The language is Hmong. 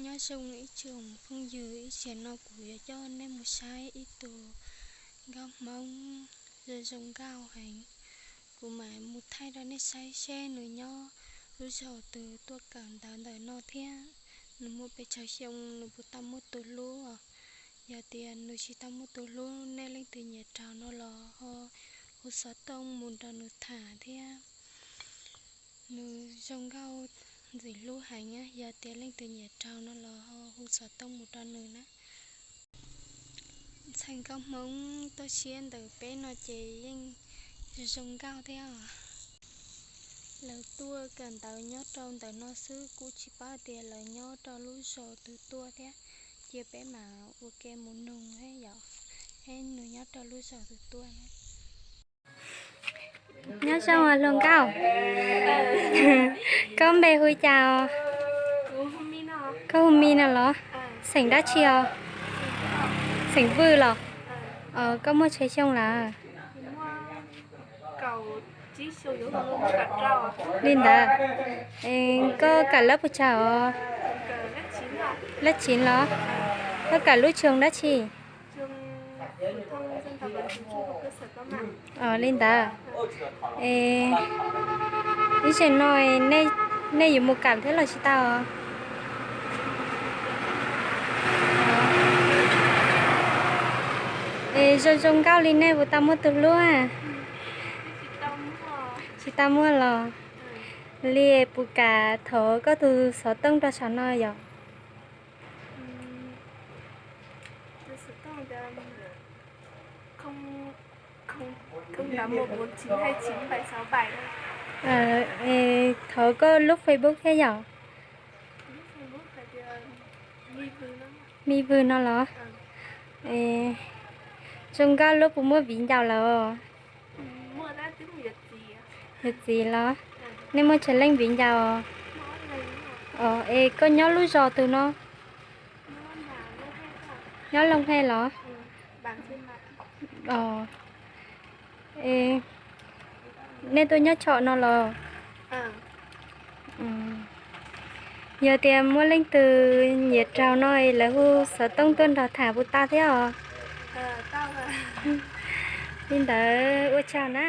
Nyob zoo ib tsoom phooj ywg, ib tsam no kuv yuav coj nej mus saib ib tug nkauj Hmoob zoo zoo nkauj heev. Kuv mam mus thaij rau nej saib seb nws nyob lub zos twg tuaj kawm ntawv ntawm no thiab nws muaj pes tsawg xyoo, nws puas tau muaj tus hlub os. Yog tias nws tsis tau muaj tus hlub, nej leej twg nyiam raug no los ho hu xov tooj mus nrog nws tham thiab. Nws zoo nkauj ntxim hlub heev, yog tias leej twg nyiam raug no los ho hu xov tooj mus rau nws na. Ntxhais nkauj Hmoob toj siab ntawm peb no ces yeej zoo nkauj thiab os. Lawv tuaj kawm ntawv nyob rau ntawm no xwb, kuj tsis paub tias lawv nyob rau lub zos twg tuaj thiab. Cia peb mam ua ke mus nug thiab yom, seb nws nyob rau lub zos twg tuaj. Nyob zoo hluas nkauj, koj npe hu cas os? Koj hu Mi no los? Xeem dab tsi os? Xeem Vwj los? Koj muaj tsawg xyoo lawm? Li ntawd. Koj kawm lab puas tsawg os? Lab tsiv los? Koj kawm lub tsoog dab tsi? Li ntawd. Ib tsam no nej yuav mus kawm thiab los tsis tau? Es zoo zoo nkauj li nej puas tau muaj tus hlub? Tsis tau muaj los? Li puas kam thov koj tus xov tooj rau saum no yom? Thov koj lub Facebook thiab yom? Mi Vwj no los? Zoo nkauj, lub puas muaj viv ncaus lawm? Yog txiv los? Nej muaj tsawg leej viv ncaus? Es koj nyob lub zos twg no? Nyob Looj Hej los? Nej tuaj nyob tshom no los? Yog tias muaj leej twg nyiam raug no es lawv hu xov tooj tuaj nrog tham puas tau thiab os? Li ntawd ua tsaug na.